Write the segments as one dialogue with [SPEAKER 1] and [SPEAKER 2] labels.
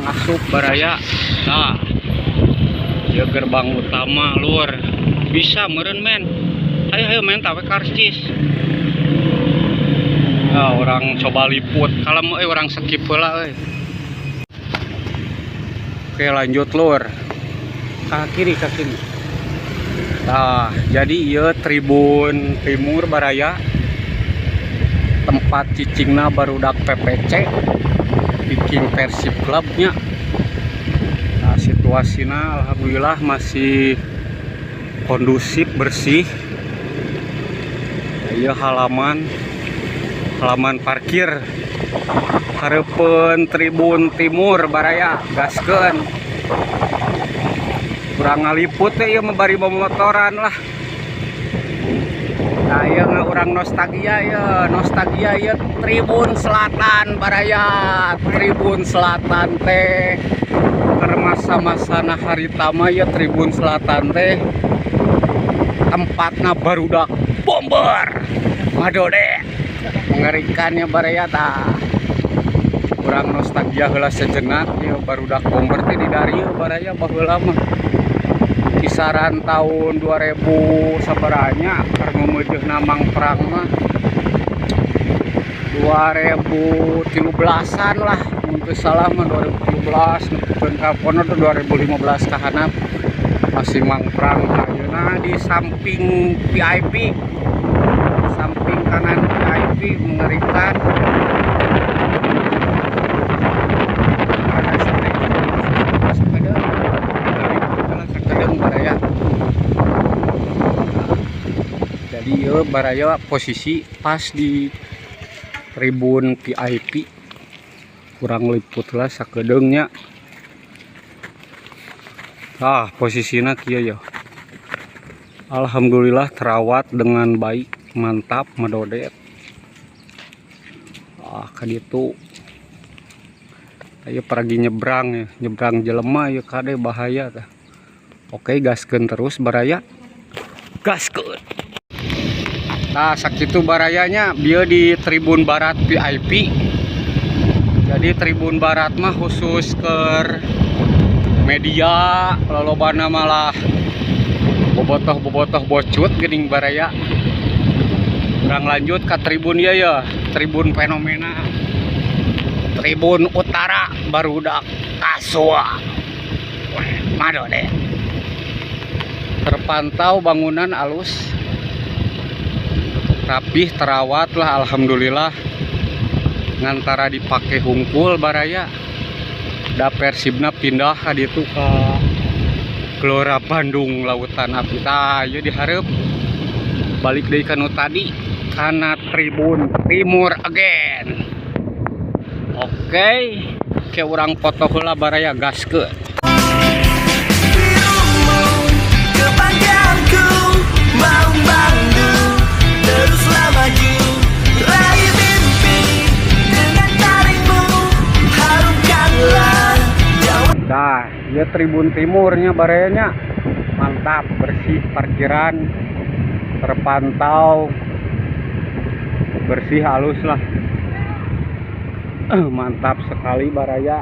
[SPEAKER 1] Asup, baraya. Nah, ieu gerbang utama, lur. Bisa meureun, men. Ayo, ayo, men, tawe karcis. Nah, urang coba liput. Kalau urang skip heula euy. Oke, lanjut, lur. Ke kiri, ke kiri. Nah, jadi ieu tribun timur, baraya. Tempat cicingna barudak PPC, Viking Persib Clubnya. Nah, situasinya alhamdulillah masih kondusif, bersih. Ieu halaman halaman parkir hareupeun tribun timur, baraya. Gaskeun, kurang ngaliput teh ieu mah bari motoran lah. Nah, ieu nggak urang nostalgia ya, nostalgia ya Tribun Selatan, baraya. Tribun Selatan teh keur masa-masa harita mah ya Tribun Selatan teh tempatna barudak bomber. Madode, mengerikannya, baraya. Tah, urang nostalgia heula sejenak ya. Barudak bomber teh di dieu, baraya, baheula mah kisaran tahun 2000 sabaranya keur ngeumeujeuhna Mang Perang mah, 2013-an lah mun teu salah mah. 2013 nepikeun ka pokona tuh 2015 ka handap masih Mang Perang. Ayeuna di samping VIP, samping kanan VIP, mengerikan. Ada sepeda sakedeung, baraya. Jadi ya, baraya, posisi pas di tribun VIP. Kurang liput lah sakedeungnya. Ah, posisinya kieu ya. Alhamdulillah terawat dengan baik, mantap, medodet. Ah, kaditu. Ayo pergi nyebrang ya, nyebrang jelema ya, kade, bahaya tah. Oke, gaskeun terus, baraya. Gaskeun. Nah, sakitu, barayanya, bieu di Tribun Barat VIP. Jadi Tribun Barat mah khusus ke media, lolobana malah bobotoh-bobotoh bocut geuning, baraya. Urang lanjut ke tribun ya ya, tribun fenomena. Tribun Utara barudak Kasua. Mado deh. Terpantau bangunan alus, rapih, terawat lah, alhamdulillah. Ngantara dipakai hungkul, baraya. Da Persibna pindah ka ditu ke Gelora Bandung Lautan Api. Tah, ieu dihareup balik deui ka nu tadi, kana Tribun Timur again. Oke, ke urang foto heula, baraya, gaskeun.
[SPEAKER 2] Birumu, kebanggaanku, Maung Bandung, teruslah maju, raih mimpi dengan taringmu, harumkanlah Jawa.
[SPEAKER 1] Nah, ya Tribun Timurnya, barayanya, mantap, bersih, parkiran terpantau bersih, halus lah. Mantap sekali, baraya.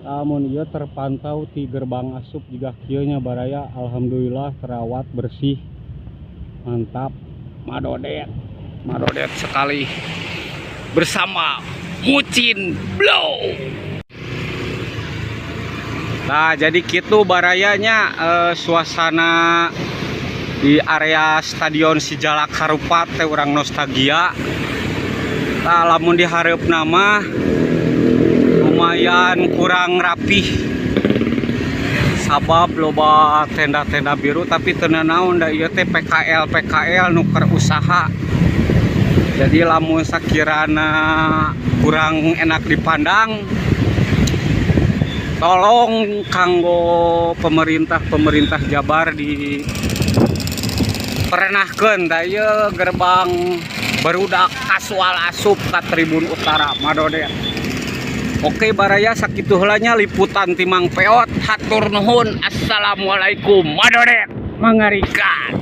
[SPEAKER 1] Namun ieu terpantau di gerbang asup juga kieu nya, baraya. Alhamdulillah terawat, bersih, mantap, madodet, madodet sekali bersama Mucin Blow. Nah, jadi gitu, barayanya, suasana di area Stadion Si Jalak Harupat teh urang nostalgia. Nah, lamun dihareup mah lumayan kurang rapih. Sabab loba tenda-tenda biru, tapi teu naon da ieu teh PKL PKL nu keur usaha. Jadi lamun sakirana kurang enak dipandang, tolong kanggo pemerintah-pemerintah Jabar di perenahkeun da ieu gerbang barudak kasual asup ka Tribun Utara, madodet. Oke, baraya, sakitu heula nya liputan ti Mang Peot. Hatur nuhun. Assalamualaikum. Madodet, mengerikan.